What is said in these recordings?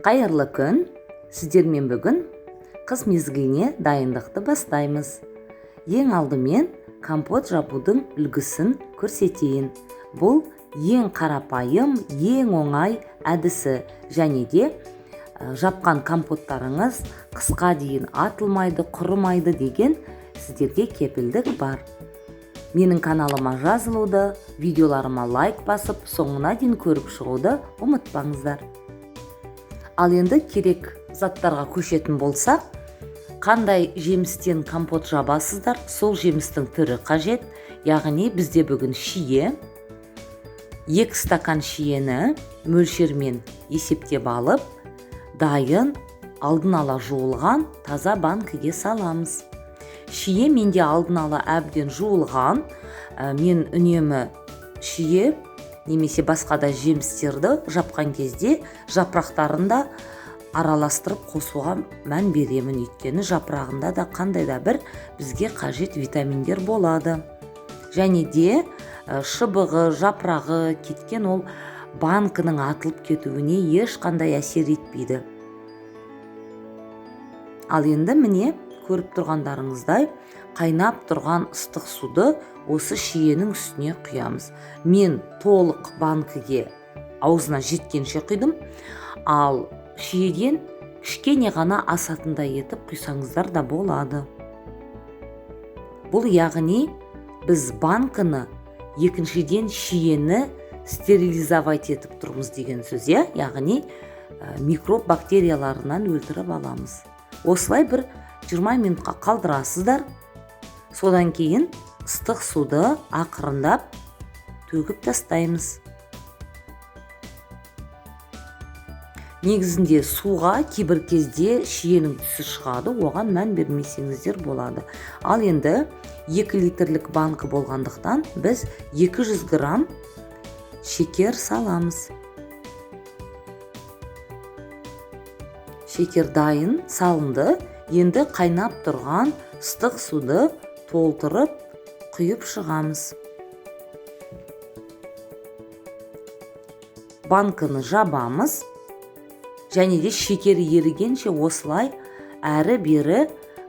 Қайырлы күн! Сіздермен бүгін қыс мезгіліне дайындықты бастаймыз. Ең алдымен компот жабудың үлгісін көрсетейін. Бұл ең қарапайым, ең оңай әдісі. Және де жапқан компоттарыңыз қысқа дейін атылмайды, құрымайды деген сіздерге кепілдік бар. Менің каналыма жазылуды, видеоларыма лайк басып, соңына дейін көріп шығуды ұмытпаңыздар. Ал енді керек заттарға көшетін болсақ, қандай жемістен компот жабасыздар, сол жемістің түрі қажет. Яғни бізде бүгін шие, 2 стакан шиені мөлшермен есептеп алып, дайын, алдын ала жуылған таза банкіге саламыз. Шие менде алдын ала әбден жуылған. Мен үнемі шие немесе басқа да жемістерді жапқан кезде жапырақтарын да араластырып қосуға мән беремін. Өйткені жапырағында да қандай да бір бізге қажет витаминдер болады. Және де шыбығы, жапырағы кеткен ол банкінің атылып кетуіне ешқандай әсер етпейді. Ал енді міне көріп тұрғандарыңыздай қайнап тұрған ыстық суды осы шиенің үстіне құямыз. Мен толық банкіге аузына жеткенше құйдым. Ал шиеден кішкене ғана асатындай етіп құйсаңыздар да болады. Бұл яғни біз банкіні екіншіден шиені стерилизовать етіп тұрмыз деген сөз, иә? Яғни микроб бактерияларынан өлтіріп аламыз. Осылай бір 20 минутқа қалдырасыздар. Содан кейін ыстық суды ақырындап төгіп тастаймыз. Негізінде суға кейбір кезде шиенің түсі шығады, оған мән бермесеңіздер болады. Ал енді 2 литрлік банкі болғандықтан біз 200 грамм шекер саламыз. Шекер дайын салынды. Енді қайнап тұрған ыстық суды толтырып құйып шығамыз. Банкіні жабамыз. Және де шекері ерігенше осылай әрі-бері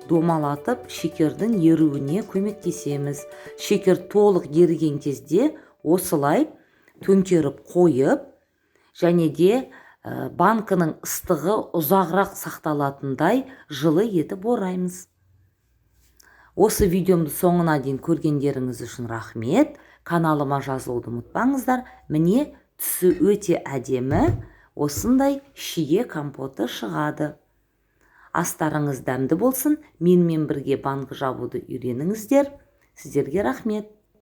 домалатып шекердің еруіне көмектесеміз. Шекер толық еріген кезде осылай төңкеріп қойып, және де банкінің ыстығы ұзағырақ сақталатындай жылы етіп ораймыз. Осы видеомды соңына дейін көргендеріңіз үшін рахмет. Каналыма жазылуды ұмытпаңыздар. Міне түсі өте әдемі, осындай шие компоты шығады. Астарыңыз дәмді болсын. Менімен бірге банкі жабуды үйреніңіздер. Сіздерге рахмет.